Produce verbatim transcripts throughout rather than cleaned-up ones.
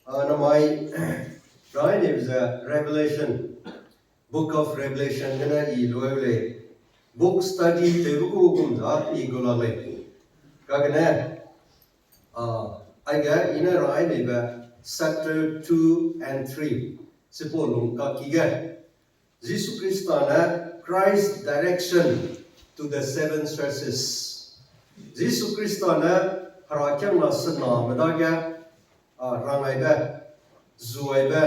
A, namai, rai nebe ze Revelation, Book of Revelation gene i luai lei. Book study tewbe gu gum za i gu la lei. Kagene, a, aige i ne rai nebe chapter two and three. Sipau lung kaki ge. Jisu Khrista ne Christ direction to the seven churches. Jisu Khrista ne herakiangna sename dage, a, rangaibe, zuaibe,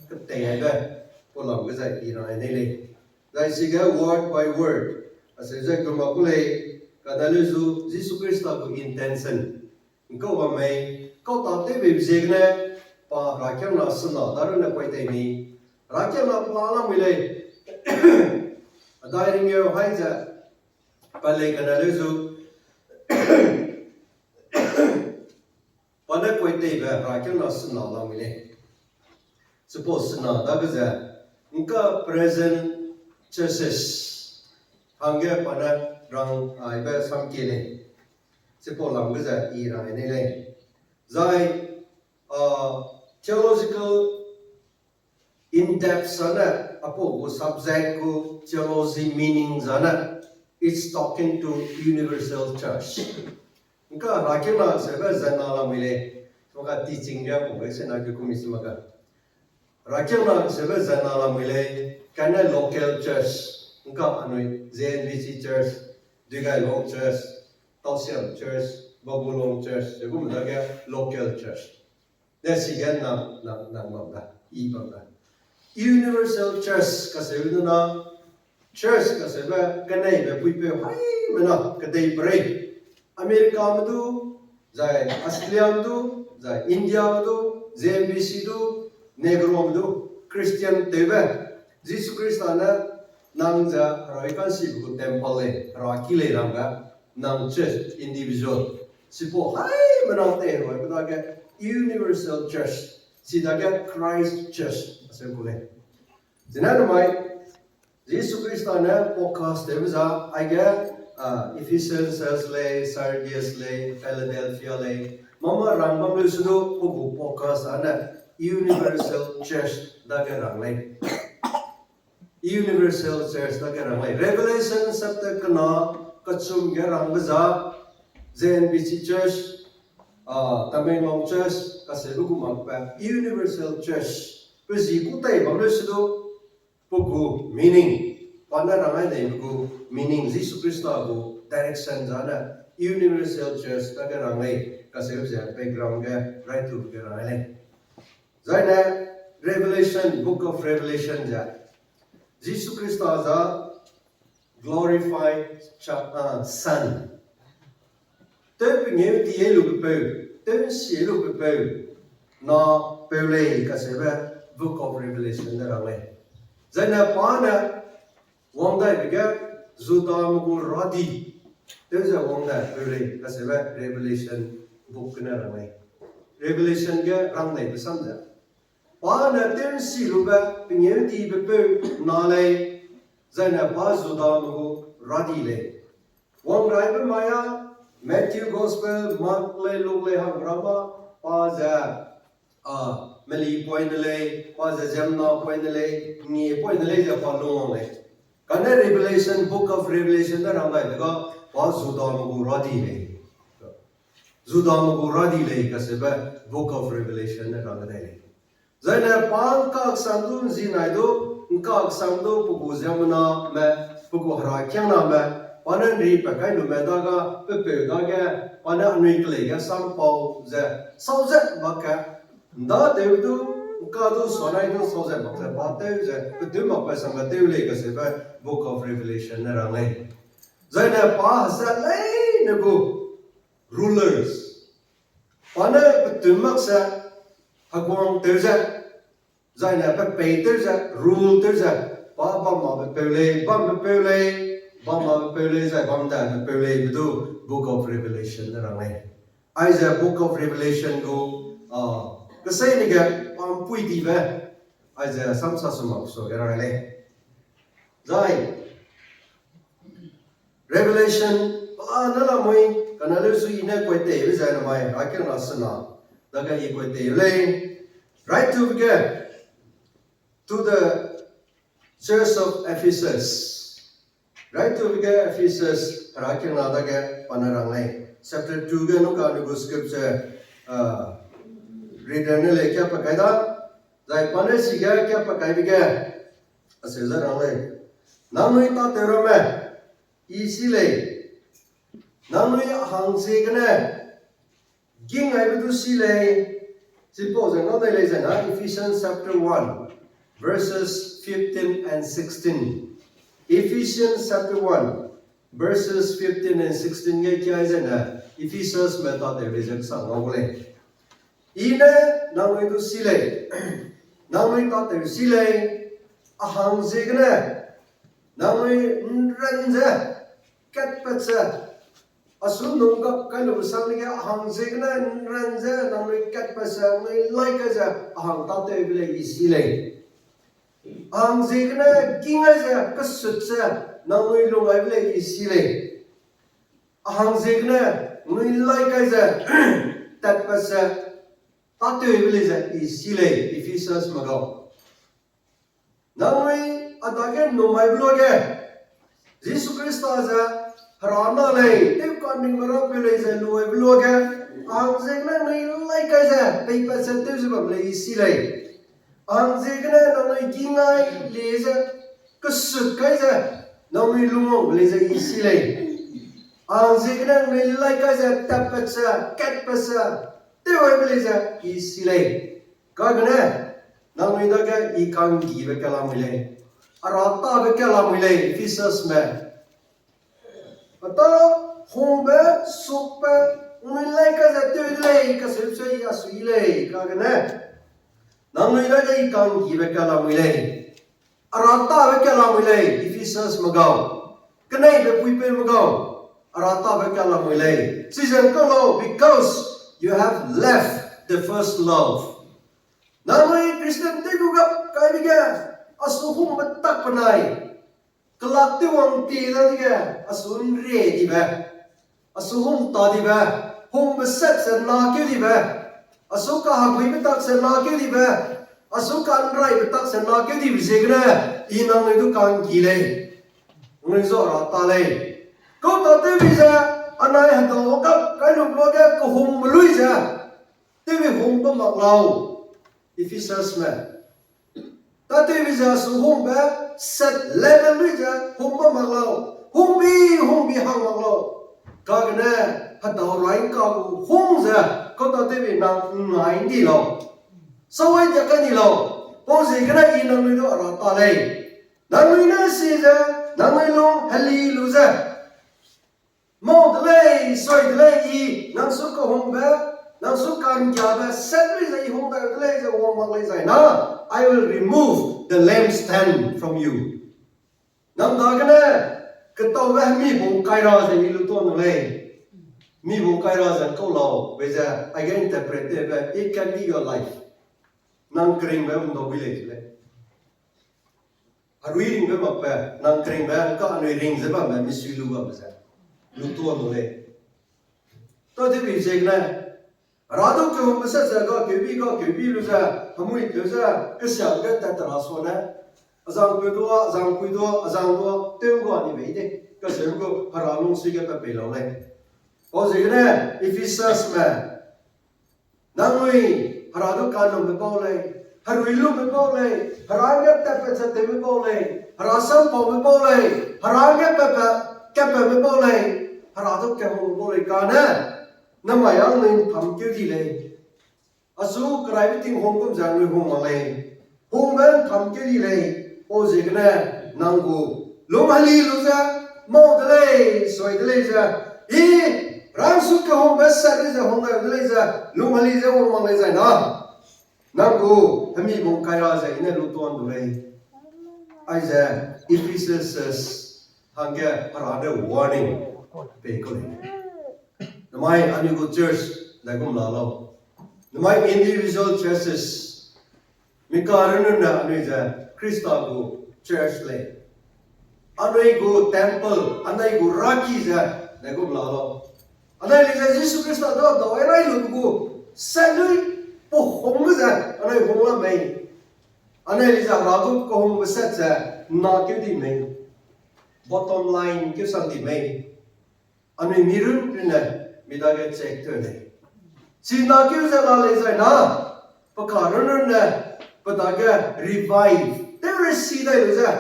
keteiaibe, pau lam ge zai i rangai nei lei. Zai sige word by word. Aseu ze guma ku lei, kane leu zu Jisu Khrista gu intention. Nkau bam mei, kau ta tewbe ziegene, pa herakiangna sena darunne kuai tei mi. Herakiangna pa lamui lei. Adai ringeu hai ze, pa lei kane leu zu. Pa ne kuai teibe herakiangna sena lamui lei. Sipau sena dage ze, nka present churches hangge pa ne rang aibe samkie lei. Sipau lam ge ze i rang ai nei lei. Zai, a, theological in-depth zane, apau gu subject gu theology meaning zane, it's talking to universal church. Nka herakiangna seube zena lamui lei, maka teaching ge apau ge sena ge kumi si maka. Herakiangna seube zena lamui lei, kane local church, nka anui Z N B C church, Duigailong church, Taosiam church, Babulong church, ze gum dage local church. Ne sige nang, nang, nang bam da, i bam da. Universal church kaseube na, church kaseube keneibe puipeu haimena kedei perei. Americame du, zai Australiame du, zai Indiame du, Z N B C du, Negrome du, Christian tewbe. Jisu Khrista ne nang ze herui kansibe gu temple lei, heraki lei rangbe, nang church individual. Sipau haimena tei herui pe dage universal church, chidage Christ church aseu ku lei. Zene namai, Jisu Khrista ne focus tewbe za, aige, a, Ephesians lei, Sardis lei, Philadelphia lei, mama rang bam leu se du, pe gu focus ane universal church dage rang lei. Universal church dage rang lei. Revelation chapter kena kechum ge rangbe za, Z N B C church, a, Tamenglong church kaseube gu makbe universal church. Pe zi ku tei bam leu se du, pe gu meaning, pa ne rang ai deibe gu meaning, Jisu Khrista gu direction zane universal church dage rang lei, kaseube ze background ge, raitube ge rang ai lei. Zaine Revelation, Book of Revelation ze, Jisu Khrista za glorified cha-, a, Son. Tew pengeu di e lubepeu, tew nsi e lubepeu, na peu lei kaseube Book of Revelation ne rang lei. Zaine pa ne wangdaibe ge Judame gu radi, tew ze wangdai peu lei kaseube Revelation book gene rang lei. Revelation ge rang leibe sam ze, pa ne tew nsi lube pengeu dibepeu na lei, zaine pa Judame gu radi lei. Wangraibe mai â, Matthew Gospel, Mark lei, Luke lei, hang ramme, pa ze, a, meli poine lei, pa ze ziemmena poine lei, ngie poine lei ze pa lungwang lei. Kane Revelation, Book of Revelation ne rang dai de ga, pa Judame gu radi lei. Judame gu radi lei kaseube Book of Revelation ne rang dai lei. Zaine pa ngkaksang du nzinai du, ngkaksang du pe gu ziemmename, pe gu herakiangname, pa ne nri pa kai lume dage, pe peu dage, pa ne anui kelei ge sampau ze, sau ze mak ke, nda tew du, ngka du suanai du sau ze mak ze, pa tew ze, pe tew makbe sangbe tew lei kaseube Book of Revelation ne rang lei. Zaine pa hezat leine gu rulers. Pa ne pe tew mak ze, heguang tew ze, zaine pe pei tew ze, rule tew ze, pa bam mabe peu lei, bambe peu lei, bam mabe peu lei, zai bam dabe peu lei, be du Book of Revelation ne rang lei. Aize Book of Revelation gu, a, keseine ge pa mpui dibe, aize samsa su mak su ge rang lei. Zai, Revelation, pa ne lamui, kane leu sui ne kuai teibe zai namai, herakiangna sena, dage i kuai tei lei. Write to ge, to the church of Ephesus. Write to ge Ephesus, herakiangna dage pa ne rang lei. Chapter two ge nungka anui gu scripture, reader ne lei kia pa kai da. Zai pa ne si ge kia pa kaibe ge, acheu ze rang lei. Nangnui tâtew ramme, I si lei. Nangnui hangziegene, ging aibe du si lei. Chipau ze ngau dai lei zena, Ephesians chapter one, verses fifteen and sixteen. Ephesians chapter one, verses fifteen and sixteen ge kia zena, Ephesusme tâtew lei ze kesang ngau gu lei. I ne nangnui du si lei, nangnui tâtew si lei, a hangziegene, nangnui ’nran ze, katpat ze, a su nung gap kai lu sang dege a hangziegene ’nran ze, nangnui katpat ze, nangnui lai kai ze, a hang tâtewbe lei I si lei. A hangziegene ging ai ze, kesut ze, nangnui lung aibe lei I si lei. A hangziegene, nangnui lai kai ze, tatpat ze, tâtewbe lei ze I si lei, Ephesusme gau. Nangnui a dage numaibe luage, Jisu Khrista ze Hera na lei, tewkaningme Rapeu lei ze luaibe luage, a hangziegene nangnui lai kai ze, peipat ze tew ze bam lei I si lei. A hangziegene nangnui ging ai le ze, kesut kai ze, nangnui lungwangbe lei ze I si lei. A hangziegene nangnui lai kai ze, tatpat ze, katpat ze, tew aibe lei ze I si lei. Kagene, nangnui dage I ka'nggibe kalamui lei. A ra tabe kalamui lei, Ephesusme. A ta hungbe, sukbe, nangnui lai kai ze tew de lei, kaseube se I a sui lei, kagene. Nangnui dage I ka'nggibe kalamui lei. A ra tabe kalamui lei, Ephesusme gau. Keneibe puipeume gau. A ra tabe kalamui lei. Chize kau lau, because you have left the first love. Nangnui Christian tew gu gap kaibe ge, a su hungbe tak penai. Kelak tew wang ti dadege, a su ’nrie dibe, a su hung ta dibe, hungbe set ze nakeu dibe, a su kaheguibe tak ze nakeu dibe, a su ka'nraibe tak ze nakeu dibe ziegene, I nangnui du ka'nggi lei. Nangnui zu a ra ta lei. Kau tâtewbi ze, anai hedau gap kai lu luage kehungbe lui ze, tewbi hungbe mak lau, Ephesusme. Tâtewbi ze a su hungbe set level lui ze hungbe mak lau, hungbi, hungbi hang mak lau. Kagene, hedau raingka gu hung ze, kau tâtewbi nang ’ngngai ’ndi lau. Sawai tia kai ni lau. Pau ziegene I nangnui du a ra ta lei. Nangnui ne si ze, nangnui lung heli lu ze, mau de lei, sui de lei, I nang su kehungbe, nang su ka'nggiabe set lui ze I hung dai de lei ze wang mak lei zai na, I will remove the lampstand from you. Nang dagene, ketaube hemi bung kai ra ze I lu tuan du lei. Mi bung kai ra ze kau lau, be ze, aige interpret tewbe, it can be your life. Nang keringbe ’ndau wi lei de lei. Herui ringbe makbe, nang keringbe, ka anui ring ze bambe, misui lu bambe ze. Lu tuan du lei. Tâtewbi ziegene, Hera du kehungbe set ze, ga keubi, ga keubi lu ze, hemui keu ze, kesiabe ge tat tera suane. Azangpeu du, azangpui du, azang du, tew ’ngga ni bei de. Kaseu gu, Hera lungsui ge pe pei lau lei. Pau ziegene, Ephesusme, nangnui, Hera du kanumbe bau lei, herui lumbe bau lei, Hera ge tatpat ze tewbe bau lei, Hera sampaube bau lei, Hera ge pepe, katpatbe bau lei, Hera du kehungbe bau lei kane, namai anui ’ntam keu di lei. A su keraibe ting hung gum ze anui hung mak lei. Hungbe ’ntam keu di lei, pau ziegene nang gu lung heli lu ze, mau de lei, sui de lei ze, I rang su kehungbe set lei ze hung dai de lei ze, lung heli ze wang mak lei zai na, nang gu hemi bung kai ra ze I ne lu tuan du lei. Aize Ephesus hangge Hera ne warning pei kau lei. Namai anui gu church daigum la lau. Namai individual churches. Mi karunne anui ze Khrista gu church lei. Anui gu temple, anui gu raki ze daigum la lau. Anui lei ze Jisu Khrista du dau ai rai lu gu set lui, Pe hungbe ze, anui hung la mei. Anui li ze Hera gu kehungbe set ze, na keu di mei. Bottom line keu sang di mei. Anui mi run run ne, mi dage check tew lei. Chi na keu ze la lei zai na, pe ka run run ne, pe dage revive tew resi dai lu ze,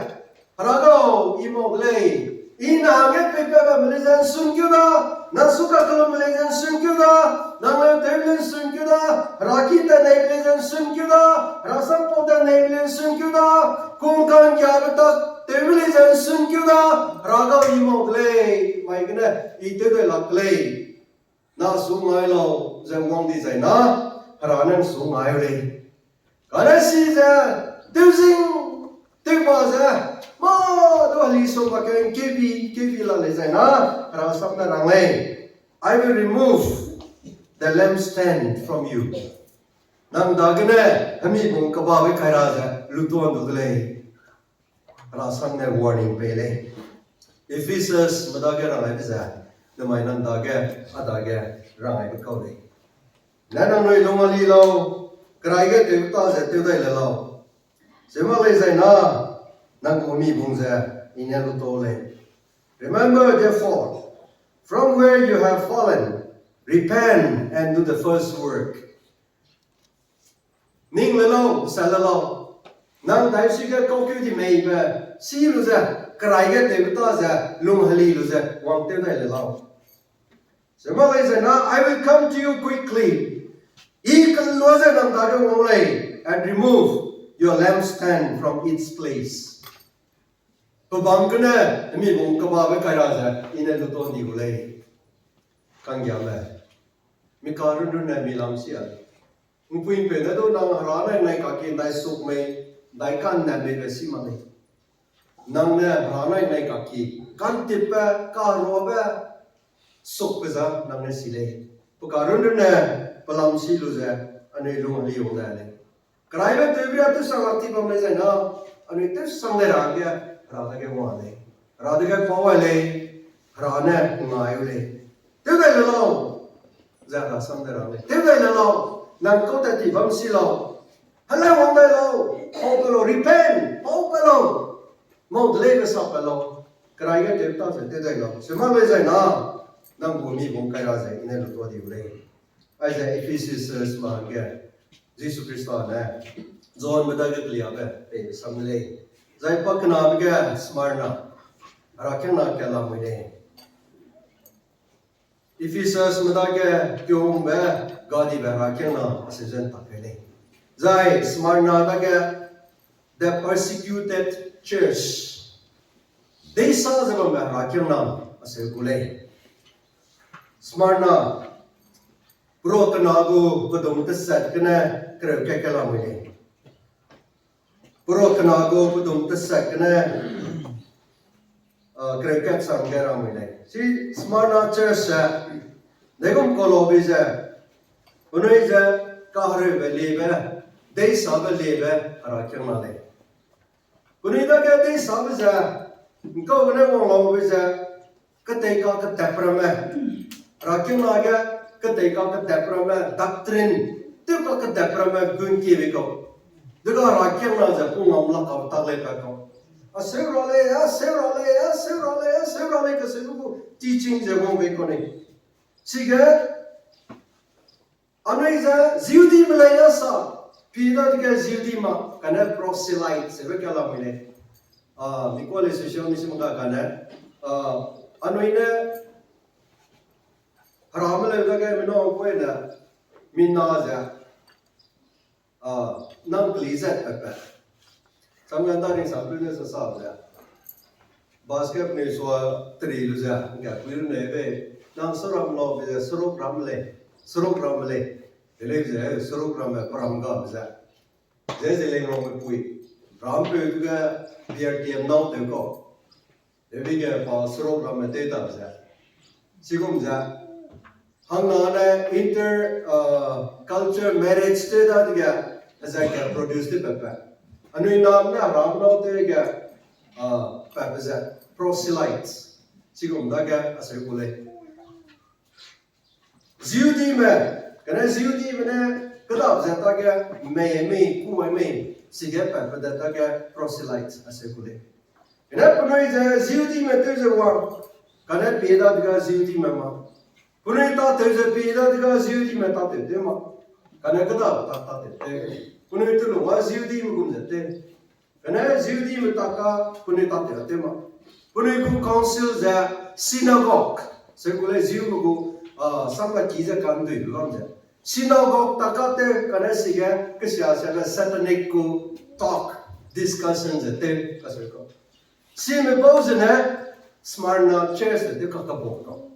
Hera gau, i mau de lei. I nang hangge peipat bamme lei ze ’nsun keu da, nang su kakellumbe lei ze ’nsun keu da, nang leu tewbe lei ’nsun keu da, Hera ki tat neibe lei ze ’nsun keu da, Hera sampau tat neibe lei ’nsun keu da, kungkangkiabe tak tewbe lei ze ’nsun keu da, Hera gau i mau de lei, mai gene, i tew dai lak de lei. Na su ngai lau, ze wang di zai na, Hera ne su ngai lei. Kane si ze, tewzing, tewba ze, mâ du heli sum ba ke ’ngkebi, ’ngkebi la lei zai na, Hera sam ne rang lei. I will remove the lampstand from you. Nang dagene, hemi bung kebabe kai ra ze, lutuan du de lei. Hera sam ne warning pei lei. Ephesus me dage rang aibe ze, nemai nang dage, a dage, rang aibe kau lei. Ne nangnui lung heli lau, kerai ge tewbe ta ze tew dai le lau. Ze mak lei zai na, nang gu mi bung ze, i ne lutuan lei. Remember, therefore, from where you have fallen, repent and do the first work. Ning le lau, sa le lau. Nang dai si ge kau keu di meibe, si lu ze, kerai ge tewbe ta ze, lung heli lu ze, wang tew dai le lau. Ze mak lei zai na, I will come to you quickly. I kelua ze nang dage wang lei, and remove your lampstand from its place. Pe bam gene, mi bung kebabe kai ra ze, i ne lutuan di gu lei. Kanggiame. Mi ka run run ne mi lam si a. ’Mpui'mpeu ne du nang Hera nai nai kaki ’ndai suk mei, ’ndai ka'nnam meibe si mak lei. Nang ne Hera nai nai kaki, ka'ntipbe, karuabe, sukbe za nang ne si lei. Pe ka run run ne, pe lam si lu ze, anui lung heli wang dai lei. Keraibe tewbe ra tewsang lak ti bam lei zai na, anui tewsang dai ra ge, Hera dage wang lei. Hera dage pau ai lei, Hera ne ngai u lei. Tew dai le lau, ze Hera sam dai ra lei. Tew dai le lau, nang kau tat ti bam si lau. Helai wang dai lau, pau pe lau, repent, pau pe lau. Mau de lei be sa pe lau. Kerai ge tew ta ze tew dai lau. Ze mak lei zai na, nang gu mi bung kai ra ze, i ne lutuan di gu lei. Aize Ephesus, eh, sma hangge, Jisu Khrista ne, Johnbe dage keliabe, pei sam de lei. Zai pakenabe ge Smyrna, herakiangna kat lamui lei. Ephesus me dage kehungbe, gadibe herakiangna, aseu ze ’ntak kai lei. Zai Smyrna dage, the persecuted church. Deisa ze bambe herakiangna, aseu gu lei. Smyrna, peruakena gu pedum tesat gene kereu kat ke lamui lei. Peruakena gu pedum tesat gene, ah, kereu kat chang ge lamui lei. Chi Smyrna church ze, degum kau laube ze, penui ze, kahereube liebe, deisabe liebe, herakiangna lei. Penui dage deisabe ze, ’ngkau gene wang laube ze, ketei ka kedap ramme, herakiangna ge, ketei ka kedap ramme, doctrine, tew ka kedap ramme gun kiebe kau. Dega herakiangna ze pungwang lak kau tak lei pa kau. Aseu ra lei, aseu ra lei, aseu ra lei, aseu ra lei, kaseu gu teaching ze wang bei kau nei. Chige, anui ze Jihudime lei na sa, pi dadege Jihudi ma, kane proselyte, sebe ka lamui lei. Ah, mi kua lei social mission ka kane. Ah, anui ne, herame leu dage mi nang kuai ne, mi na ze, ah, nang keli zat pat pat. Samga da ring sampu ne sa sa ze. Basket ne sua teri lu ze, ga pui lu ne be, nang seram lau be ze, seruk ram lei, seruk ram lei. Delei ze, seruk ram me peram ga be ze. Ze ze leng rau me pui. Rampeu du ge, biar tiam nau tew kau. Debige pa seruk ramme tew ta ze. Chigum ze. Hangna ne inter, uh, culture marriage tew dadege, hezai ge produce tew pat pat. Anui nam ne ram nau tew ge, uh, pat pat ze. Proselytes. Chigum dage aseu ku lei. Jihudime, kane Jihudime ne, Kedap ze tage mei mei, ku ai mei, sige pa pe de tage proselyte ase ku lei. Ene penui ze Jihudime tew ze wang, kane pie dadege Jihudime ma. Penui tatew ze pie dadege Jihudime tatew tew ma. Kane kedap ta tatew tew. Penui telung a Jihudime gum ze tew. Kane Jihudime taka penui tatew tew ma. Penui gu council ze synagogue. Se ku lei Jihudime gu, ah, samla ki ze kandui lu lam ze. Synagogue taka tew kane sige kesia siabe satanic gu talk, discussion ze tew, kase ku. Sime bau zene Smyrna church ze tew kakabau kau.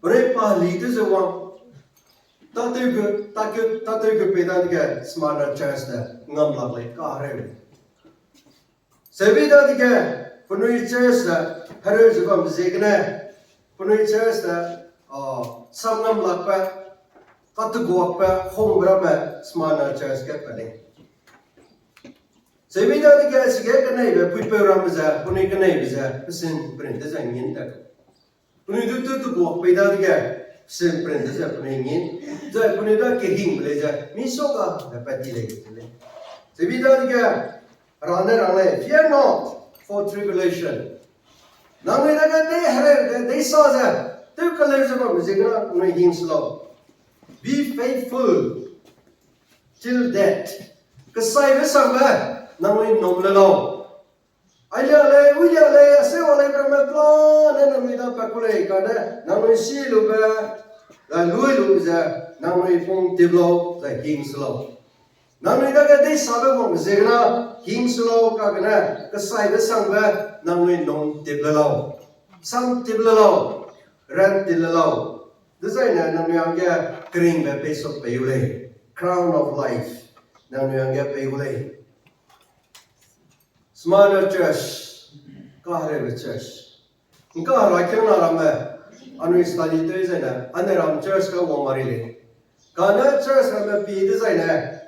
Penui pali tew ze wang, tatew gu, tatew, tatew gu pei dadege Smyrna church ze ngam lak lei kahereu lei. Sebi dadege penui church ze hereu ze bam ziegene, penui church ze, ah, sam ngam lakbe, kateguakbe, hungbe ramme Smyrna church ge pa lei. Sebi dadege sige keneibe puipeu ramme ze, penui keneibe ze pesin print ze ngin ta. Penui du tew teguak pei dadege, pesin print ze penui ngin. Zai penui da kehingbe lei ze, misongga ze pat ti lei ze lei. Sebi dadege, Hera ne rang lei, fear not for tribulation. Nangnui dage dei hereu de, dei sa ze, tew keleu ze bam ziegene nangnui hing se lau. Be faithful till death. Kesaibe sangbe nangnui num le lau. Ailia lei, uilia lei, aseu a lei, ramme plan ne nangnui da pat ku lei, kane nangnui si lube, zai lui lube ze, nangnui pung tip lau, zai hing se lau. Nangnui dage dei sabe wang ziegene, hing se lau, kagene, kesaibe sangbe, nangnui num tip le lau. Sam tip le lau, ran tip le lau. Dezaine nangnui hangge keringbe peisuk pei u lei. Crown of life nangnui hangge pei u lei. Smyrna church, kahereube church. Ngka herakiangna ramme, anui study tew zaine, ane ram church ge wang mari lei. Kane church ramme pi dezaine,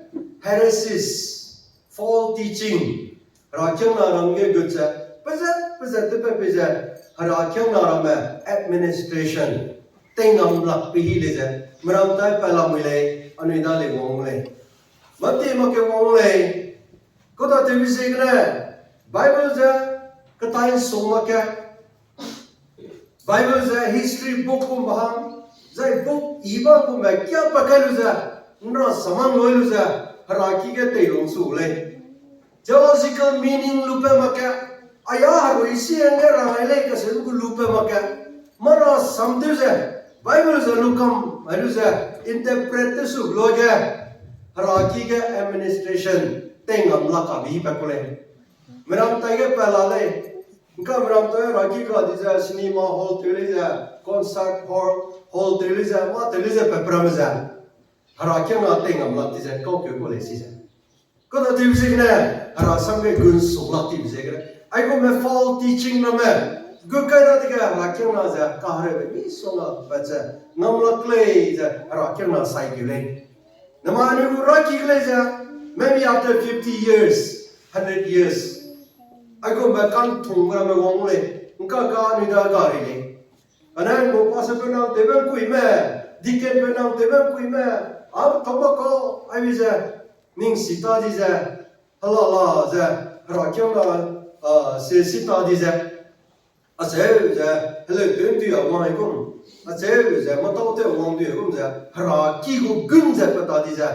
heresies, false teaching, herakiangna ram ge gut ze, pezat pezat tew pe pei ze, herakiangna ramme administration, teingamlak pe hi lei ze, meram tai pa lamui lei, anui da lei wang lei. Mati mak ke wang lei, kau da tewbe ziegene, Bible ze, ketai sung mak ke, Bible ze history book kum ba hang, zai book i ba kumbe kia pa kai lu ze, nra samang loi lu ze, heraki ge teilung su lei. Theological meaning lu pe mak ke, aya herui si hangge rang ai lei kase gu lu pe mak ke, mara sam tew ze, Bible ze lu kam ai lu ze, interpret tew su lu ge, heraki ge administration, teingamlak kabi pa ku lei. Meram tai ge pa la lei, Ngka meram tai heraki ga di ze cinema hall tew lei ze, concert hall, hall tew lei ze, mâ tew lei ze pe peramme ze. Herakiangna teingamlak di ze, kau keu ku lei si ze. Kau da tewbe ziegene, hera sam ge gun suklak tibe ziegene. Aigumbe false teaching ramme, gu kai dadege herakiangna ze, kahereube misongga pat ze, ngamlak lei ze, herakiangna sai keu lei. Namai anui gu heraki ge lei ze, maybe after fifty years, hundred years. Aigumbe kantungbe ramme wang lei, ngka ka anui da ga rei lei. Kane nggu pastorpeu nang tewbe ngkuime, deaconpeu nang tewbe ngkuime, a tau ba kau, aibe ze, ning si ta di ze, hala la ze, herakiangna, ah, se si ta di ze. Acheu ze, heleu tew ndui a wang i kum. Acheu ze, matau tew wang dui kum ze, heraki gu gun ze pe ta di ze.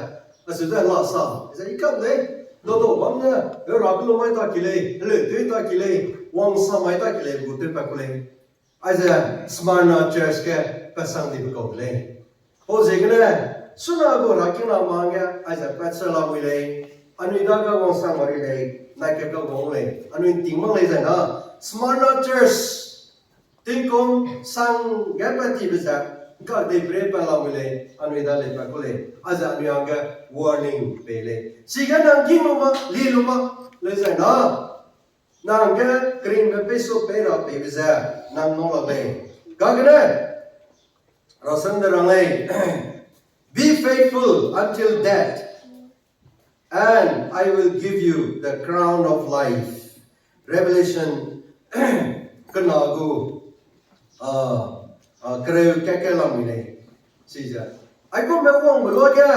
Acheu ze la sa, ze i kam lei, dodo bam ne, hera kelu mai ta ki lei, heleu tew ta ki lei, wangsa mai ta ki lei, gu tew pa ku lei. Aize Smyrna church ge pa sang dibe kau de lei. Pau ziegene, suna gu herakiangna ma hangge, aize pat se lamui lei, anui dage wangsang mari lei, nai ke kau wang lei, anui nting mak lei zai na, Smyrna church, tingkum sang ge pat tibe ze, ngka dei bre pa lamui lei, anui da lei pa ku lei, aize anui hangge warning pei lei. Chige nang ging lu ma, li lu ma, lei zai na, nang ge keringbe peisu pei ra peibe ze, nang ngau lak lei. Kagene, rasam de rang lei, be faithful until death, and I will give you the crown of life. Revelation kena gu, ah, ah, kereu kat ke lamui lei. Chize, aigumbe wangbe luage,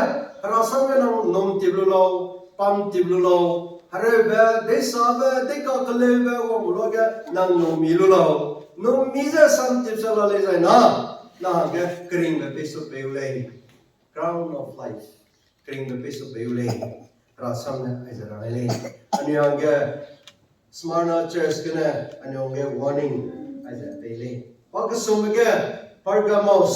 Hera sam ge nang num tip lu lau, pam tip lu lau, hereube, deisabe, deika keleube, wang lu ge nang num mi lu lau. Num mi ze sam tip se la lei zai na, na hangge keringbe pei su pei u lei. Crown of life. Keringbe pei su pei u lei. Hera sam ne aize rang lei. Anui hangge Smyrna church gene anui hangge warning aize pei lei. Pa kesumbe ge Pergamos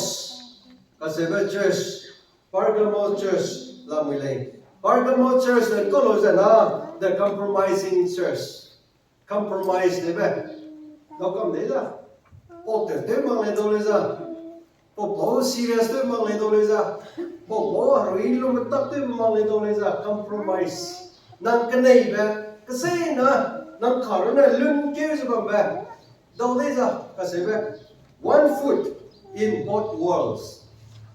kacheube church, Pergamos church lamui lei. Pergamos church ne kau lu ze na, the compromising church. Compromise tewbe. Dau kam dei za. Pau tew tew mak lei dau lei za. Pau pau serious tew mak lei dau lei za. Pau pau herui lu metak tew mak lei dau lei za. Compromise. Nang keneibe, keseina, nang karune lun keu ze bambe. Dau lei za, kacheube. One foot in both worlds.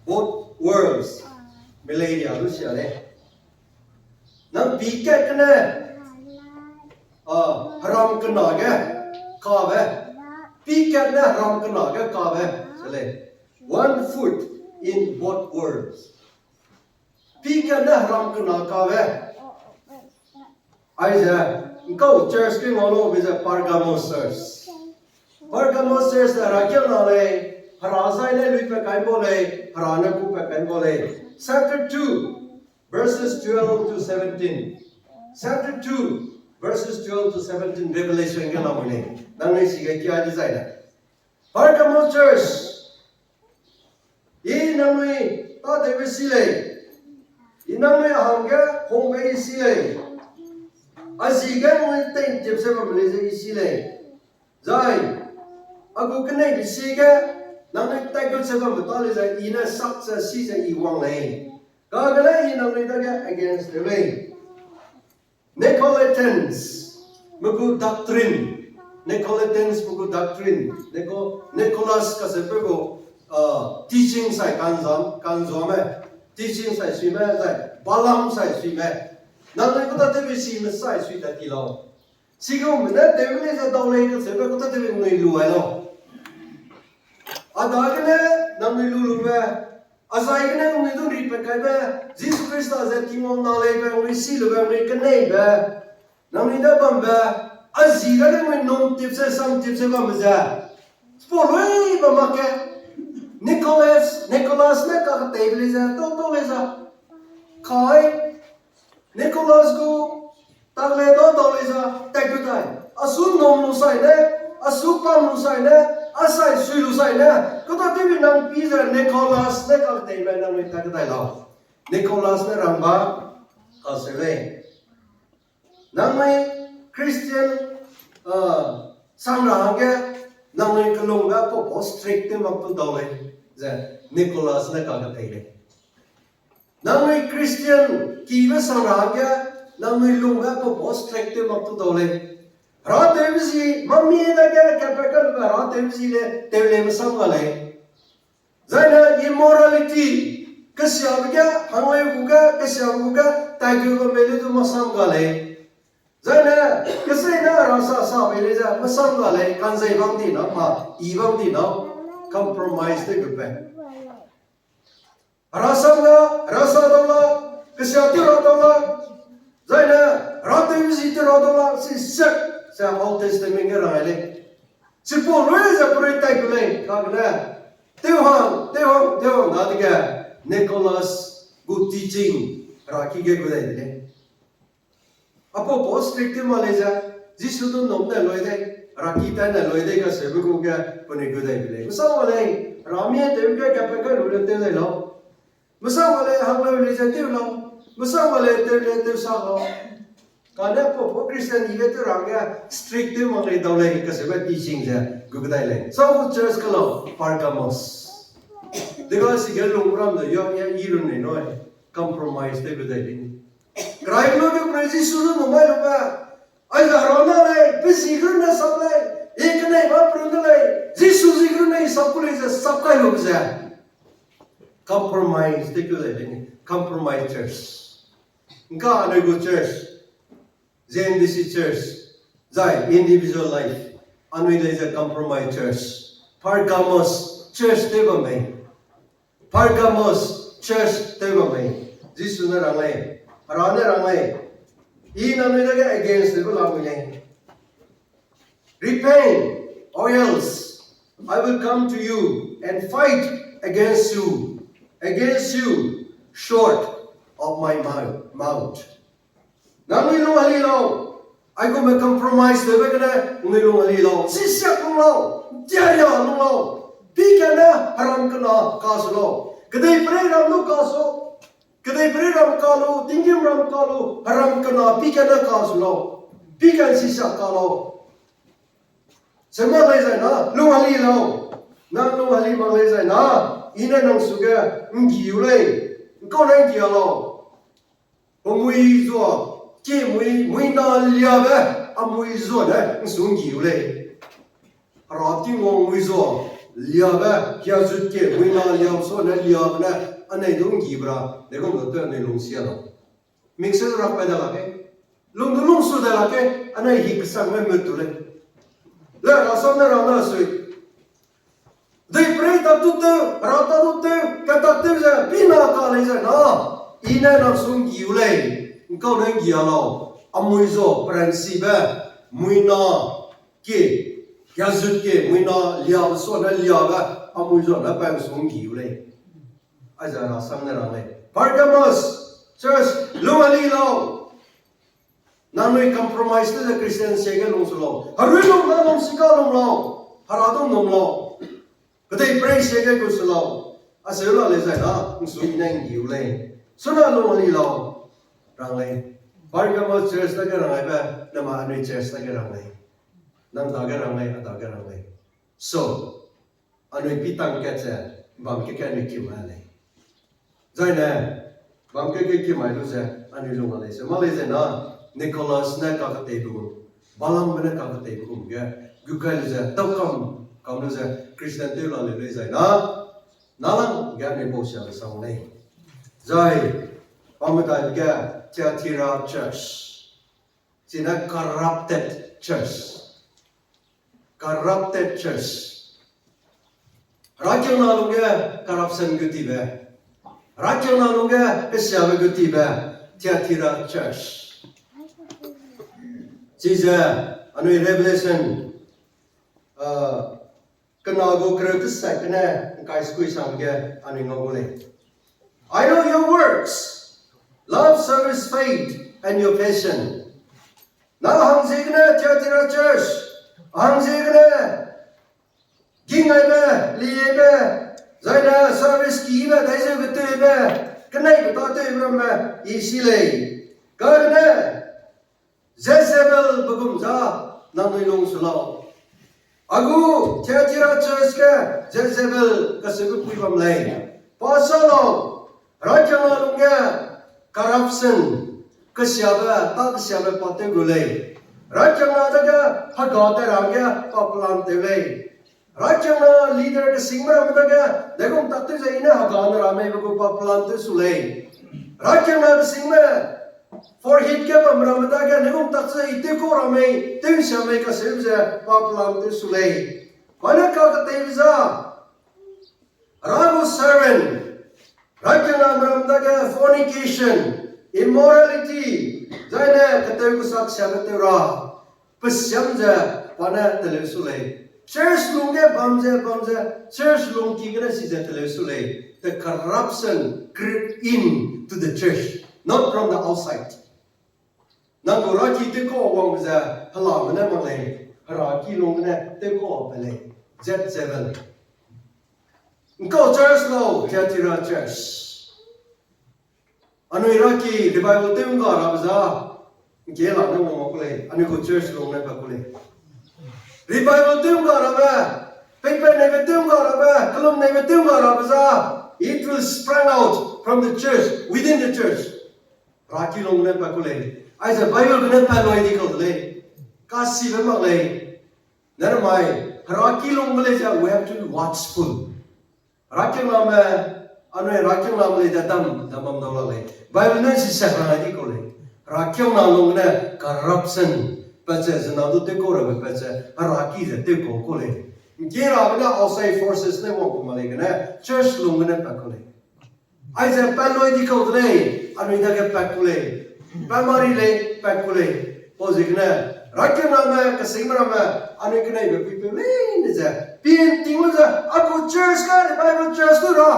Both worlds. Millennia lu sia lei. Nang pi kat gene, a, heram kena ge kabe. Pi kat ne heram kena ge kabe. Se lei. One foot in both worlds. Pi kat ne heram kena kabe. Aize, nkau church ke ngau lu be ze Pergamos church. Pergamos church ne hera kiangna lei, hera zai ne lui pe kai bau lei, hera ne ku pe kai bau lei. Chapter two, verses twelve to seventeen. Chapter two, verses twelve to seventeen, Revelation ge lamui lei. Nangnui si ge kia di zai ne. Pergamos church, I nangnui tâtewbe si lei, I nangnui hangge hungbe I si lei, a zi ge nangnui teintip ze bamme lei ze I si lei, zai a gu keneibe si ge nangnui tatgut ze bamme ta lei ze I ne sak ze si ze I wang lei, kagene I nangnui dage against tew lei. Nicolaitans, me gu doctrine. Nicolaitans, me gu doctrine. Nico-, Nicholas kacheube gu, uh, teaching sai kanzam, kanzuame. Teaching sai suime, zai Balaam sai suime. Nangnui kutâtewbe sime sai sui tat ti lau. Chigum ne tewbe lei ze dau lei kacheube kutâtewbe nui lu ai lau. A dagene nangnui lu lube, a zai gene nangnui du ri pe kaibe, Jisu Khrista ze Tingwang na leibe, nangnui si lube, nangnui keneibe, nangnui ne bambe, a zi gene nangnui num tip ze, sam tip ze bambe ze. Chipau lui bam mak ge, Nicholas, Nicholas ne kaketeibe lei ze, tau tau lei ze. Kai, Nicholas gu tak le dau dau lei za, tat gu dai. A su num lu sai ne, a su pam lu sai ne, a sai sui lu sai ne. Kutâtewbe nang pi ze Nicholas ne kaketeime nangnui tat gu dai lau. Nicholas ne rangba, kase lei. Nangnui Christian, ah, sang ra hangge, nangnui kelungbe pau pau strict tew mak tu dau lei, ze Nicholas ne kaketei lei. Nangnui Christian kibe sang ra hangge, nangnui lungbe pau pau strict tew mak tu dau lei. Hera tewbe zi, mami dage kapat kalube hera tewbe zi le, tew lei mesam ga lei. Zaine immorality, kesiabe ge, hangleu gu ge, kesiabe gu ge, taigeu bamme le du mesam ga lei. Zaine, keseine rasa sa bei lei ze mesam ga lei, kanzei bam di na, ma, I bam di na, compromise tew gu pe. Rasam la, rasa dau la, kesia tew ra dau la, zaine, hera tewbe zi tew ra dau la, si sek, ze Old Testament ge rang lei. Chipau lui ze perui tai gu lei, kagene, tew hang, tew hang, tew hang dadege, Nicholas gu teaching, hera ki ge gu dai de lei. Apau pau strict tew mak lei ze, Jisu du num ne lui dei, hera ki tai ne lui dei kaseube gu ge penui gu dai de lei. Mesam ga lei, hera mi tewbe ge kapat kai lu le tew dai lau. Mesam ga lei, hangleu lei ze tew lau. Mesam ga lei, tew lei, tew sa lau. Kane pau pau Christian i ge tew ra hangge strict tew mak lei dau lei kaseube teaching ze gu kedai lei. Sa gu church ka lau, Pergamos. Dega sige lung ram de ya, ya i run nei nui, compromise tew kedai lei. Kerai lu ge penui Jisu lu num mai lu be, aize hera na lei, pe zi ge runne sap lei, i keneibe perun de lei, Jisu zi ge runne i sap ku lei ze sap kai lu be ze. Compromise tew kedai lei, compromise church. Ngka anui gu church, Z N B C church, zai individual life, anui lei ze compromise church. Pergamos church tew bam mei. Pergamos church tew bam mei. Jisu ne rang lei, Hera ne rang lei, I nangnui dage against tewbe lamui lei. Repent, or else I will come to you and fight against you, against you, sword of my mou-, mouth. Nangnui lung heli lau, aigumbe compromise tewbe gene nangnui lung heli lau, sisiak lung lau, tiaria lung lau, pi kane heram kena kasu lau, kedeiperei ram du kasu, kedeiperei ram ka lu, tinggîm ram ka lu, heram kena pi kane kasu lau, pi kane sisiak ka lau. Sema lei zai na, lung heli lau. Nang lung heli mak lei zai na, I ne nang suge nggiu lei, ngkau ne nggia lau. Pemui zua, ke mui, mui na liabe, a mui zua ne ngsu nggiu lei. Hera Tingwang mui zua liabe, hiazut ke mui na liabe suane liabe ne, anei du nggibe ra, degum lu te anei lungsia lau. Mingse rak pai da lak ge, lung du lungsu da lak ge, anei hi kesangme mut tu lei. Le rasam ne rang da sui. Deiperei tak tu tew, ra tak tu tew, katak tew ze, pi na ka lei zai na, I ne nang su nggiu lei, ngkau ne nggia lau, a mui zua peransibe, mui na, ke, hiazut ke, mui na liabe suane liabe, a mui zua ne pa su nggiu lei. Aize rasam ne rang lei. Pergamos church, lung heli lau. Nangnui compromise te ze Christian siege lungsu lau. Herui lung ne lungsika lung lau. Hera du num lau. Kedeiperei siege gusu lau. Aseu la lei zai na, ngsu I ne nggiu lei. Suna lung heli lau. Rang lei. Pergamos church dage rang aibe, nama anui church dage rang lei. Nang dage rang lei, a dage rang lei. So, anui pitang kat ze, bam ke ke anui kimai lei. Zaine, bam ke ke kimai lu ze, anui lung a lei se. Mak lei zai na, Nicholas ne kaketeibe gum, Balaambe ne kaketeibe gum ge, gu kai lu ze, tau kam, kam lu ze, Christian tew la leu lei zai na, nalang ge anui pau siabe sang lei. Zai, pamedai ge, Thyatira church. Chine corrupted church. Corrupted church. Herakiangna lungge corruption gu tibe. Herakiangna lungge kesiabe gu tibe. Thyatira church. Chize anui Revelation, uh, kena gu kereu tesat gene ngkai sekui sang ge anui ngau gu lei. I know your works, love, service, faith, and your passion. Nang hangziegene Thyatira church, hangziegene gingaibe, liebe, zaine service kibe, daizeube tewbe, keneibe ta tewbe ramme, I si lei. Kagene, Jezebelbe gum za, nangnui lungsu lau. A gu Thyatira church ge Jezebel kaseube pui bam lei. Pa sa lau, herakiangna lungge corruption, kesiabe, ta kesiabe pa tew gu lei. Herakiangna dage hega te rangge pa plan tew lei. Herakiangna leader kesingme ramme dage, degum tak tew ze I ne hega ne ra meibe gu pa plan tew su lei. Herakiangna kesingme forehead ge bam ramme dage, degum tak ze I tewkau ra mei, tewsia mei kaseu ze pa plan tew su lei. Pa ne kaketeibe za, Hera gu servant, herakiangna ram dage fornication, immorality, zaine ketew kesak siabe tew ra, pe siam ze pa ne teleu su lei. Church lungge bam ze, bam ze, church lungki gene si ze teleu su lei. The corruption creep in to the church, not from the outside. Nang gu heraki tewkau wangbe ze, helame ne mak lei, heraki lung gene tewkau pe lei, Jezebel. Ngkau church lau, Thyatira church. Anui heraki revival tew ngga rabe za, ngke la ne wang mak ku lei, anui gu church lung ne pa ku lei. Revival tew ngga rabe, peipat neibe tew ngga rabe, kelum neibe tew ngga rabe za, it will sprang out from the church, within the church. Heraki lung ne pa ku lei. Aize Bible gene pa loi di kau de lei. Kasibe mak lei. Namai, heraki lung ge lei ze, we have to be watchful. Herakiangname, anui herakiangname lei ze dam, dam bam dau la lei. Bible ne si sak ra di kau lei. Herakiangna lung gene corruption, pa ze zena du tewkau rabe pa ze, heraki ze tewkau kau lei. Ngke rabe ne outside forces ne wang ku mak lei gene, church lung gene pa kau lei. Aize pa loi di kau de lei, anui dage pat ku lei. Pa mari lei, pat ku lei. Pau ziegene, rakianame, kesingme ramme, anui keneibe puipeu leine ze, pin ting lu ze, a gu church ga, revival church tu ra,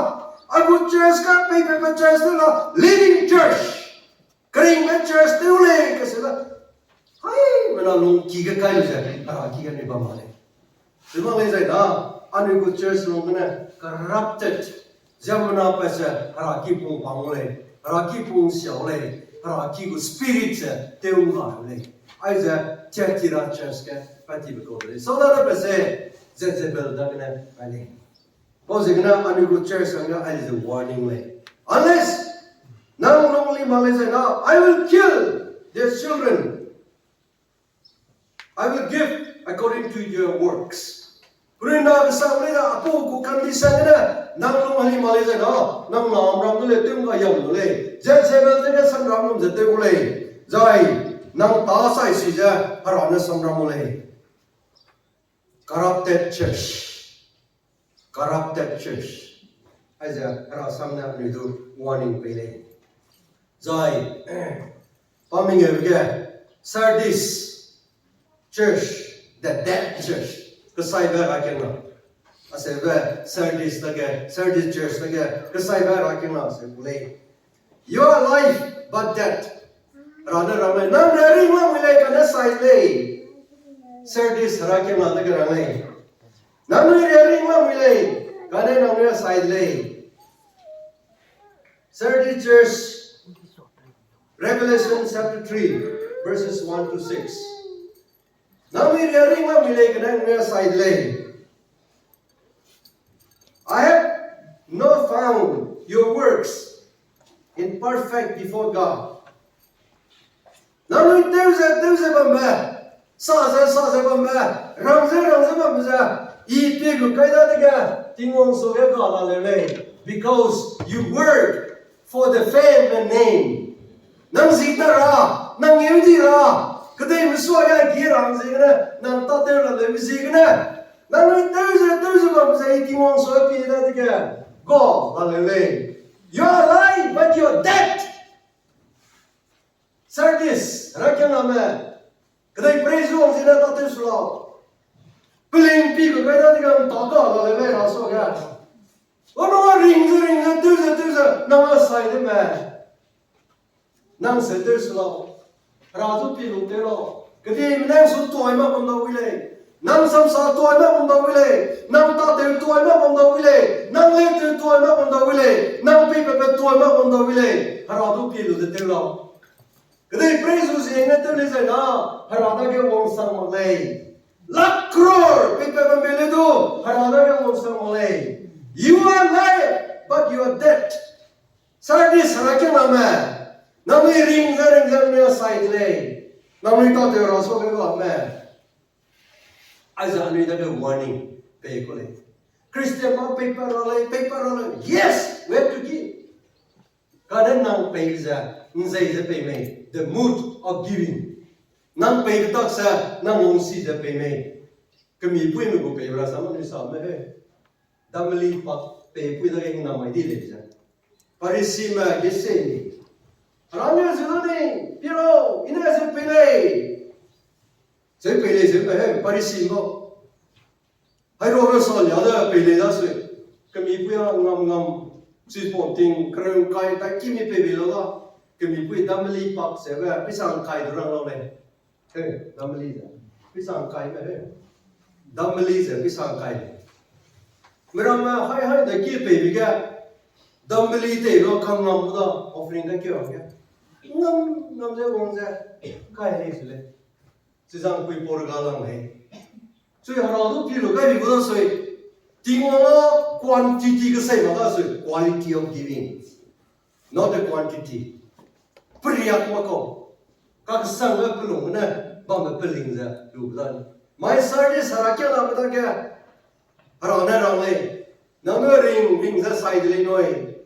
a gu church ga, peipepe church tu ra, living church. Keringbe church tew lei, kese da. Hai, mena lung ki ge kai lu ze, hera ki ge anui bam ma lei. Ze mak lei zai da, anui gu church lung gene corrupted. Ziemmena pa ze hera ki pung pang lei, hera ki pung siau lei, hera ki gu spirit ze tew nga lei. Aize Thyatira church ge pa tibe kau lei. Sau da pe se, Jezebel dagene pa lei. Pau ziegene anui gu church hangge aize warning lei. Unless nang lung li mak lei zai na, I will kill their children. I will give according to your works. Penui na kesang lei da, apau gu condition gene, nang lung li mak lei zai na, nang na ram nu lei, tew ga yam nu lei. Jezebel dege samram gum ze tew gu lei. Zai, nang ta sai si ze, hera ne samram gu lei. Corrupted church. Corrupted church. Aize hera sam ne anui du warning pei lei. Zai, pa mengeu ge, Sardis church, the dead church. Kesaibe rakiangna. Aseube Sardis dage, Sardis church dage, kesaibe rakiangna se gu lei. You are alive, but dead. Hera ne rang lei, nang riaring lamui lei, kane sai lei. Sardis herakiangna dage rang lei. Nangnui riaring lamui lei, kane nangnui sai lei. Sardis church, Revelation chapter three, verses one to six. Nangnui riaring lamui lei, kane nangnui sai lei. I have not found your works imperfect before God. Nangnui tew ze tew ze bambe, sa ze sa ze bambe, rang ze rang ze bambe ze, I pie lu kai dadege, Tingwang suage ga la leu lei, because you work for the fame and name. Nang zi ta ra, nang ngeu di ra, kedeime suage gi rang ziegene, nang tâtew la leu ziegene, nangnui tew ze tew ze bambe ze I Tingwang suage pie dadege, ga la leu lei. You are alive, but you are dead. Sardis herakiangname, kedei preizu wang ziegene tâtew su lau. Peling pi be kai dadege nang ta ga la leu lei hera suage. Anui ring ze ring ze tew ze tew ze nang a sai de me. Nang se tew su lau. Hera zu pi lu tew lau. Kedeime nang su tuai mak bam dau wi lei. Nang samsa tuai mak bam dau wi lei. Nang tâtew tuai mak bam dau wi lei. Nang leitew tuai mak bam dau wi lei. Nang peipepe tuai mak bam dau wi lei. Hera zu pi lu ze tew lau. Kedei preizu ziegene tew lei zai na, hera dage wangsang mak lei. Lakh crore peipe bambe le du, hera dage wangsang mak lei. You are alive, but you are dead. Sardis herakiangname, nangnui ring ze ring ze nangnui a sai de lei. Nangnui tâtew ra suage lame. Aize anui dage warning pei ku lei. Christian ma peipat ra lei, peipat ra lei. Yes, we have to give. Kane nang pei ze, nzei ze pei mei, the mood of giving. Nang pei betak se, nang lungsi ze pei mei. Kemipuime gu pei ra sa ma nui sa me he. Dameli pak peipui dage hingnam mai di lei ze. Parisime ge se ni. Hera ne zu lu ni, pi lau, I ne ze pei lei. Ze pei lei ze pe he, Parisi bau. Hai ro ro sa lia de pei lei da sui. Kemipui a ngam ngam, chipau ting, kereu kai, ta kimi pei bei lau da. Kemipui dameli pak ze be, peisa ngkai du rang lau lei. He, dameli ze. Peisa ngkai be he. Dameli ze, peisa ngkai. Meramme hai hai da ki pei bi ge. Dameli tei lau kang ngam da, offering da ki ra ge. Ngam ngam ze wang ze. Kai lei se lei. Chizangpui pau rega lang lei. Sui hera du pi lu kai bi gu da sui. Tingwang a quantity kesei mak da sui, quality of giving, not the quantity. Periak mak kau. Kaksangbe pelung ne, bambe peling ze lu da. Mai Sardis herakiangname dage, hera ne rang lei. Nangnui ring ring ze sai de lei nui.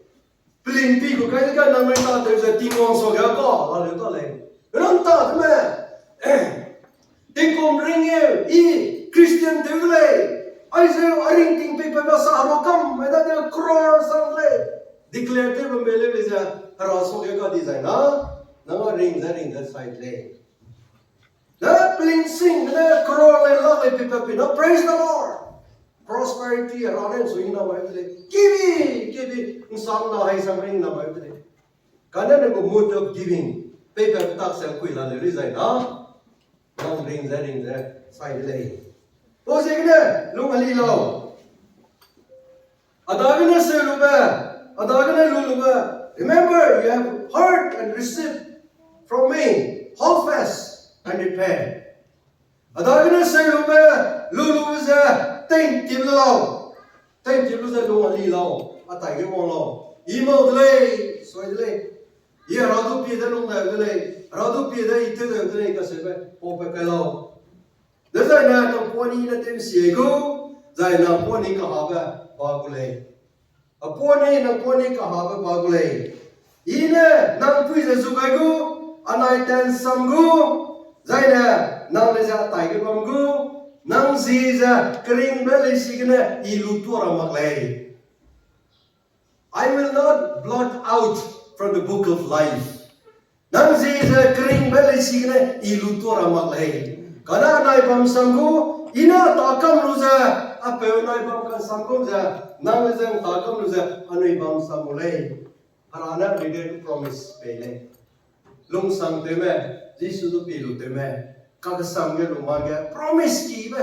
Peling pi gu kai dege nangnui tâtew ze Tingwang suage ka la leu ta lei. Rang ta de me. Tingkum ring e, I Christian tew de lei. Aizeu a ringting peipat ba sa hero kam mai dade crore sang lei. Declare tew bambe lei ze, Hera suage ga di zai na, nang a ring ze ring ze sai de lei. Ne peling sing ne crore lei, lakh lei, pipat pi na, praise the Lord. Prosperity, Hera ne nsui na mai de lei. Kibi, kibi, nsam na hai sam ring na mai de lei. Kane ne gu mode of giving, peipat tak se kui la le ri zai na, nang ring ze ring ze sai de lei. Pau ziegene, lung heli lau. A dagene seu lube, a dagene lu lube. Remember, you have heard and received from me, hold fast and repent. A dagene seu lube, lu lube ze, tei'ntip lu lau. Tei'ntip lu ze lung heli lau, a taige wang lau. I mau de lei, sui de lei. I Hera du pie de lung dai de lei, Hera du pie de i tew dai de lei, kaseube, paupe kai lau. Dezaine nang puani ne tew nsiai gu, zai nang puani kahabe ba gu lei. A puani nang puani kahabe ba gu lei. I ne nang pui ze zu gai gu, anai tansam gu, zaine nang le ze a taige bam gu, nang zi ze keringbe leisi gene i lutua ra mak lei. I will not blot out from the book of life. Nang zi ze keringbe leisi gene i lutua ra mak lei. Kane anai bam sam gu, i ne a ta kam lu ze, a peu anai bam kan sam gu ze, nang le ze a ta kam lu ze, anui bam sam gu lei. Hera ne anui ge promise pei lei. Lungsangtewme, Jisu du pie lu tewme, kakesang ge lungmang ge promise kibe,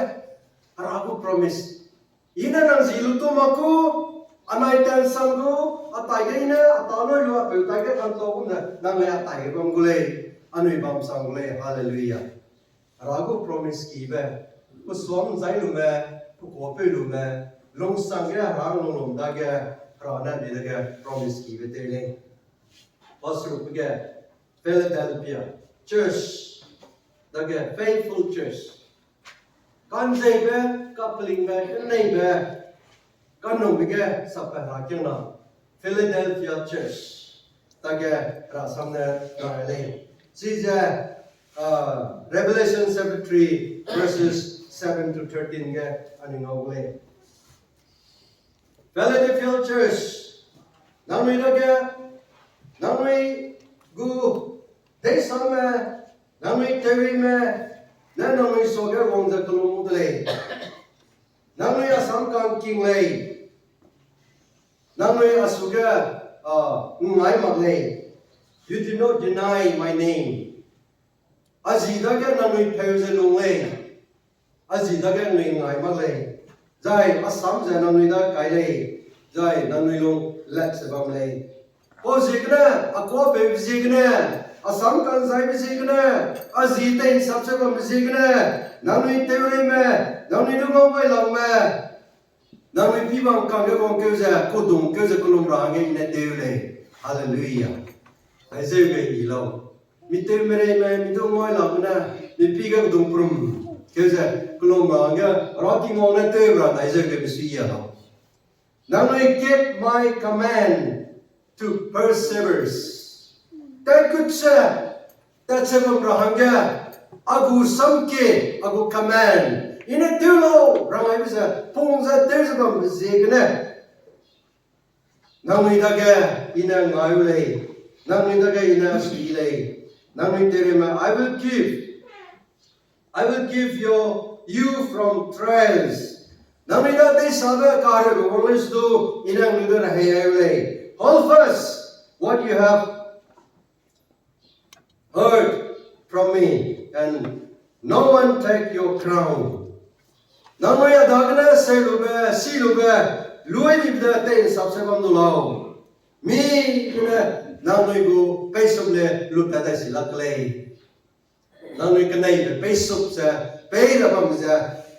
Hera gu promise. I ne nang zi lutua mak gu, anai tansam gu, a taige i ne a ta lui lu a peu taige kantau gum ze nang le a taige bam gu lei, anui bam sam gu lei, hallelujah. Hera gu promise kibe, pesuam zai lume, pekuapeu lume, lungsang ge Hera nglum dage, Hera ne anui dage promise kibe tew lei. Pastor pe ge Philadelphia Church, dage faithful church. Kanzeibe, kapelingbe, keneibe, kanumbe ge sape herakiangna Philadelphia Church, dage rasam ne na lei. Chize, uh, Revelation chapter three, verses seven to thirteen ge anui ngau lei. Philadelphia Church, nangnui dage, nangnui gu deisame, nangnui tewrime, ne nangnui suage wang ze kellum de lei. Nangnui asam kangking lei. Nangnui a suge, ah, ngai mak lei. You did not deny my name. A zi dage nangnui peu ze lung lei. A zi dage nangnui ngai mak lei. Zai asam ze nangnui da kai lei. Zai nangnui lung let ze bam lei. Pau ziegene, a kuapeube ziegene, asam kanzaibe ziegene, a zi tei'nsap ze bambe ziegene, nangnui tewreime, nangnui du ngau gai langme, nangnui pibang kangge wangkeu ze, kudungkeu ze kellum ra hangge i ne tew lei. Hallelujah. Aizeube i lau. Mi tewmereime, mi du ngau gai langme ne, mi pi ge kudung prum keu ze kellum ra hangge, Hera Tingwang ne tew ra dai zeube misui ya lau. Nangnui keep my command to persevere. Tat gut ze, tat ze bam ra hangge, a gu samkie, a gu command, i ne tew lau rang aibe ze, pung ze tew ze bambe ziegene, nangnui dage i ne ngai lei, nangnui dage i ne sui lei, nangnui tewreime, I will give, I will give you, you from trials. Nangnui da deisabe kahereube wang lei sudu, i ne nangnui da rehei ai lei. Hold fast what you have heard from me, and no one take your crown. Nangnui a dagene seilube, silube, luai dibe de tei'nsap ze bam du lau. Mi gene nangnui gu peisum le lutat dai si lak lei. Nangnui keneibe peisum ze, pei ra bam ze,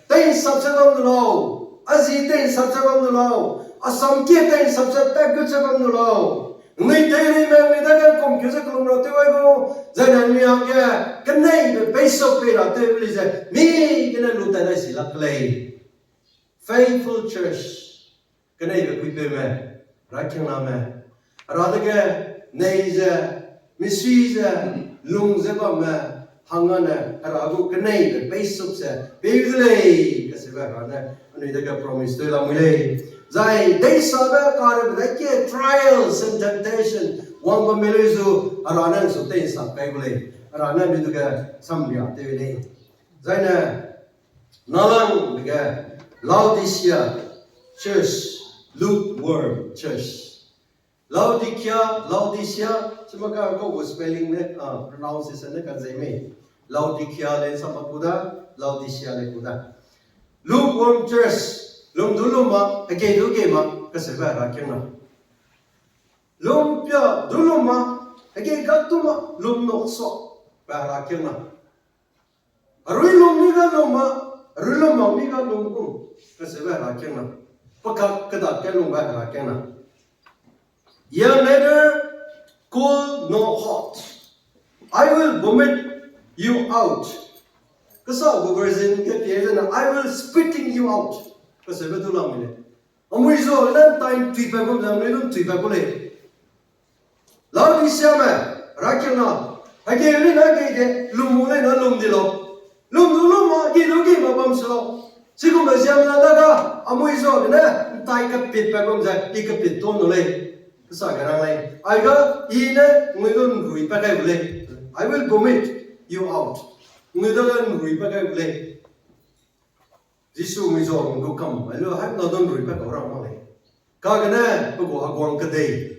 tei'nsap ze bam du lau. A zi tei'nsap ze bam du lau. A samkie tei'nsap ze tat gut ze bam du lau. Nangnui tewreime nangnui dage kum keu ze kellum ra tew ai lau. Zai nangnui hangge keneibe peisum pei ra tew lei ze, mi gene lutat dai si lak lei. Faithful church. Keneibe puipeume, rakiangname, Hera dage nei ze, misui ze, lung ze bamme, hangane Hera gu keneibe peisum ze pei de lei, kacheube Hera ne anui dage promise tew lamui lei. Zai deisabe karebe dai kie trials and temptation wang bam mei lei zu, Hera ne su tei sak kai gu lei. Hera ne mi du ge samria tew lei. Zai ne, nalang ge Laodicea church, lukewarm church. Laodicea, Laodicea, chima ka kau gu spelling ne, ah, pronunciation ne ka zai mei. Laodicea le sa ma ku da, Laodicea le ku da. Lukewarm church, lum du lum ma, hegei du hegei ma, kaseube Hera kiang na. Lum pia du lum ma, hegei gat tu ma, lum nok so, ba Hera kiang na. Arui lum mi ga lum ma, arui lum ma mi ga lum gu, kaseube Hera kiang na. Pakak kedat ke lum ba Hera kiang na. You are neither cold nor hot. I will vomit you out. Kasa gu version ge pie zena, I will spitting you out. Kaseube du lam mi le. Amui zo le ntai tui pa gu, lam le lum tui pa gu lei. Laodicea me, Hera kiang na, hegei lei na hegei ge, lum mu lei na lum di lau. Lum du lum ma, hegei du hegei ma bam se lau. Chigum ziemmena da ga, amui zo gene, ntai kepit pa gum ze, I kepit tuan du lei. Kasa ge rang lei. Ai ga, I ne, ngui du nrui pa gai gu lei. I will vomit you out. Ngui du nrui pa gai gu lei. Jisu mui zo gu kam, ai lu hai na du nrui pa kau rang mak lei. Kagene, pe gu heguang kedei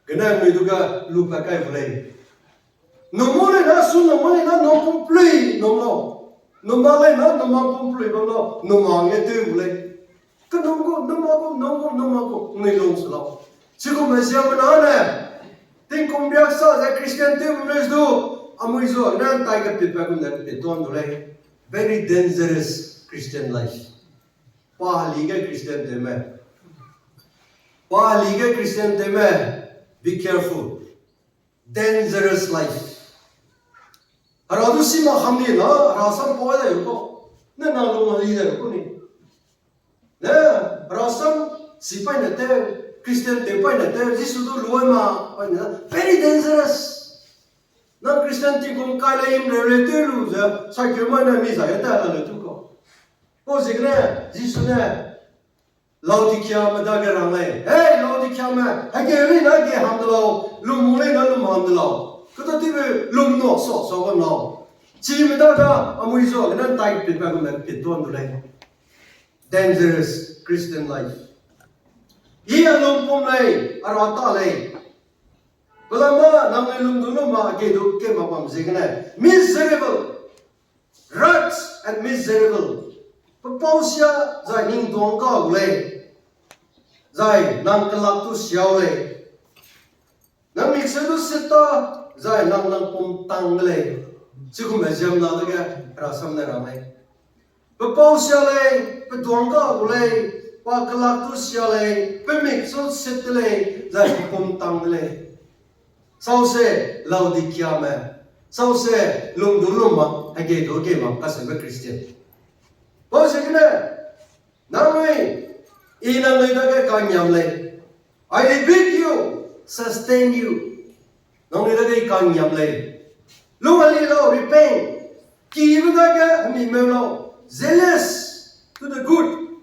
gene ngui du ga lu pa kai gu lei. Num mu lei na su, num mu lei na num pum plui num lau. Num mak lei na num mak pum plui bam lau, num mak nge tew gu lei. Kenum gu, num mak gu, num gu, num mak gu, ngui lung se lau. Chigum ziemmena ne, tingkum riak sa ze Christian tew bam lei du, amui zo ne ntai kepit pa gum ze kepit tuan du lei. Very dangerous Christian life. Pa heli ge Christian tewme. Pa heli ge Christian tewme. Be careful. Dangerous life. Hera du si mak ham ni na, Hera sam pau de ko. Ne na lung heli de ko ni. Ne, Hera sam si paî ne tew, Christian tew paî ne tew, Jisu du lu ma, paî ne, very dangerous. Nang Christian tingkum kai lei, himreu lei tew lu ze, sakeu mai ne mi zai ta la le tu kau. Pau ziegene, Jisu ne, Laodicea me dage rang lei. Hei, Laodicea me, hegei lei na hegei ham de lau, lum mu lei na lum ham de lau. Kata tibe lum nok so so bam lau. Chime dage, amui zo gene ntai pit pa gum ne pit tuan du lei. Dangerous Christian life. I a lum pum lei, a ra ta lei. Pelama nang lei lum du lum ma hegei du hegei ma bam ziegene. Miserable. Wretched and miserable. Pe pau sia zai ning duang ka gu lei. Zai nang kelak tu siau lei. Nang mik seu du sit ta, zai nang nang pum tang de lei. Chigum ziemmena dage Hera sam ne rang lei. Pe pau sia lei, pe duang ka gu lei, pa kelak tu sia lei, pe mik seu sit de lei, zai pe pum tang de lei. Sause Laodicea me, sause lum du lum ma, hegei du hegei ma, kaseube Christian. Pau ziegene, nangnui, I nangnui dage kangiam lei. I rebuke you, sustain you. Nangnui dage I kangiam lei. Lung heli lau, repent. Kibe dage hemi meu lau. Zealous to the good.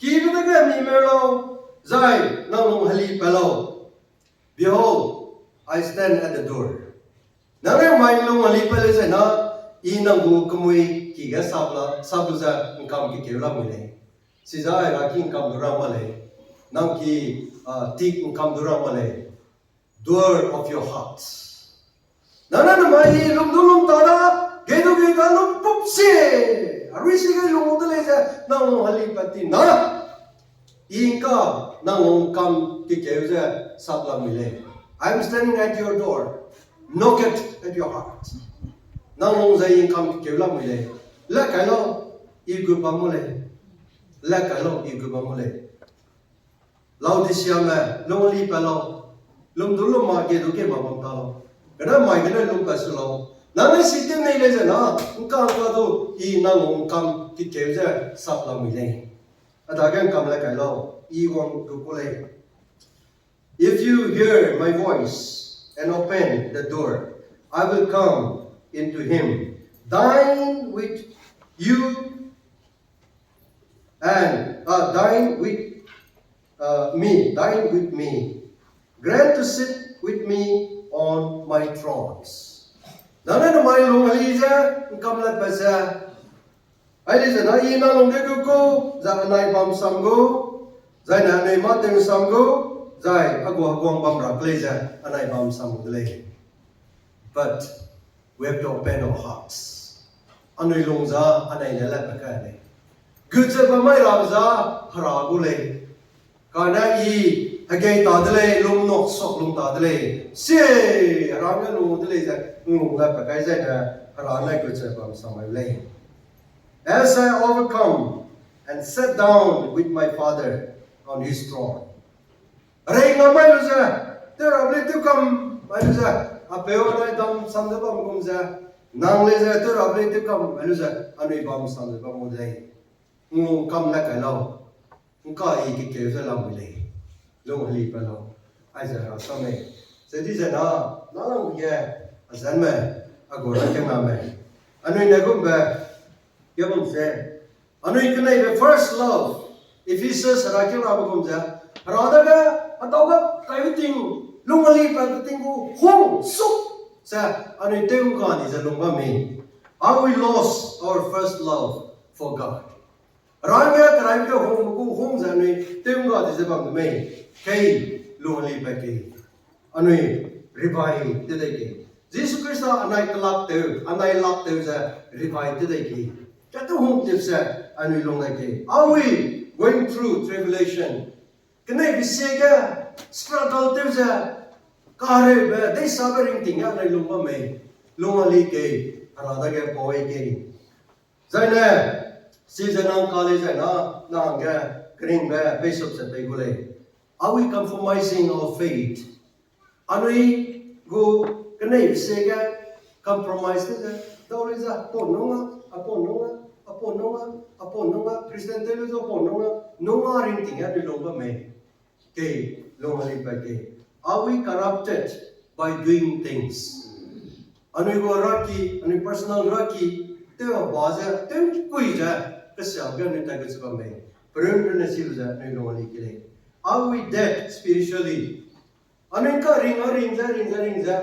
Kibe dage hemi meu lau. Zai, nang lung heli pa lau. Behold, I stand at the door. Nangnui mai lung heli pa lei zai na, I nang gu kemui ki ge sap la, sap lu ze ngkam kekeu la mui lei. Chiza ai ra ki ngkam du ra ma lei. Nang ki, ah, tik ngkam du ra ma lei. Door of your heart. Nang ne namai I lum du lum ta da, gei du gei da lum pum se. Arui si gei lum de lei ze, nang lung heli pa ti na. I ngka, nang lung kam kekeu ze sap la mui lei. I'm standing at your door. Knock it at your heart. Nang lung ze I ngkam kekeu la mui lei. Lekai lau, I gu bam mu lei. Lekai lau, I gu bam mu lei. Laodicea me, lung heli pa lau. Lum du lum ma, gei du gei ma bam ta lau. Gene mai gene lum pa su lau. Nang ne si tew nei lei ze na, ngka ngka du, I nang lung kam kekeu ze sap la mui lei. A dage ngkam lekai lau, I wang du ku lei. If you hear my voice and open the door, I will come into him, dine with you and, uh, dine with uh, me, dine with me. Grant to sit with me on my thrones. Dane namai lung heli ze, ngkam lat pa ze. Aili ze na i na lung de gu ku, zai anai bam sam gu, zai na anui ma teu sam gu, zai a gu a guang bam ra klei ze, anai bam sam gu de lei. But we have to open our hearts. Anui lung za, anai ne lat pa kai lei. Gu ze ba mai ra za, hera gu lei. Kane i hegei ta de lei, lung nok sok lung ta de lei. Sie, hera ne lung de lei ze, lung lat pa kai zai ne, hera ne gu ze bam sam mai lei. As I overcome and sat down with my Father on his throne. Rei nga mai lu ze, tew ra lei tew kam mai lu ze, a peu anai dam sam ze bam gum ze, nang lei ze tew ra lei tew kam mai lu ze, anui bam sam ze bam gu lei. Ngu kam la kai lau. Ngka i kekeu ze lam lei. Lung heli pa lau. Aize ra sa mei. Ze di ze na, na lang ge, a zan me, a gu ra ke na me. Anui ne gum be, ge bam ze. Anui keneibe first love. Ephesians hera ke ra gum ze. Hera dage, a dau ga, kai ting, lung heli pa ting gu, hung, suk, ze, anui tew ga ni ze lung bam mei. How we lost our first love for God. Hera ge kerai ge hung gu hung ze anui tew ga di ze bam de mei. Kei, lung heli pa kei. Anui revive te dei kei. Jisu Khrista anai kelak tew, anai lak tew ze revive te dei kei. Kate hung tip ze anui lung dei kei. Are we going through tribulation? Keneibe sie ge struggle tew ze, kahereube, deisabe ringting ge anui lung bam mei. Lung heli kei, hera dage poi kei. Zai ne, si ze nang ka lei zai na, nang ge, keringbe, pei sap ze pei gu lei. Are we compromising our faith? Anui gu keneibe sie ge compromise te ze, dau lei ze, apau nung a, apau nung a, apau nung a, apau nung a, Christian tew lu ze apau nung a, nung a ringting ge anui lung bam mei. Kei, lung heli pa kei. Are we corrupted by doing things? Anui gu raki, anui personal raki, tew ba ze, tew kui ze, kesiabe anui tai kechî bam mei. Perun rune si lu ze anui lung heli kei lei. Are we dead spiritually? Anui ka ring a ring ze, ring ze, ring ze.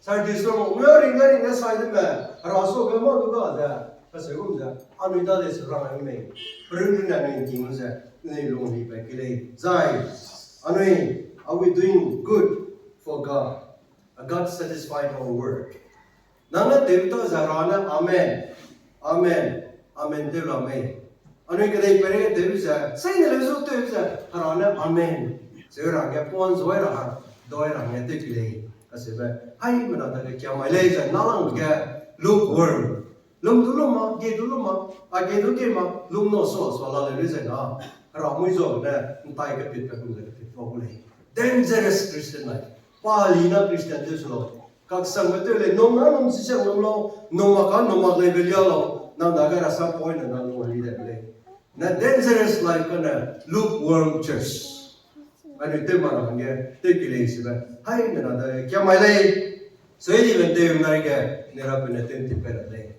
Scientist ram, anui ring ze, ring ze, sai de me. Hera suage mâ du ga ze. Kase gum ze. Anui dade se rang ai mei. Perun rune anui ting ze. Anui lung heli pa kei lei. Zai. Anui, are we doing good for God? A God satisfied our work. Nang ne tew ta ze hera ne amen. Amen. Amen tew la mei. Anui kedei pere tew ze, sei ne leu zu tew ze, hera ne amen. Ze ra ge puan zoi ra ha, doi ra nge tew ki lei. Kaseube, haimena dage kia mai lei ze, na lang ge, lukewarm. Lum du lum ma, ge du lum ma, a ge du ge ma, lum no so, so la leu lei ze na. Hera mui zo ne, ntai kepit pe gum ze kepit pa gu lei. Dangerous Christian life. Pali na Christian tew su lau. Kaksangbe tew lei, num na num sisiang num lau, num mak ka num mak leibe lia lau, nang dage rasam point na nang lung heli de lei. Na dangerous life kane lukewarm church. Anui tew ma ra hangge, tew ki lei sibe. Haimena dage kia mai lei. Sui dibe tew nai ge, ne ra pe ne tew ti pe ra lei.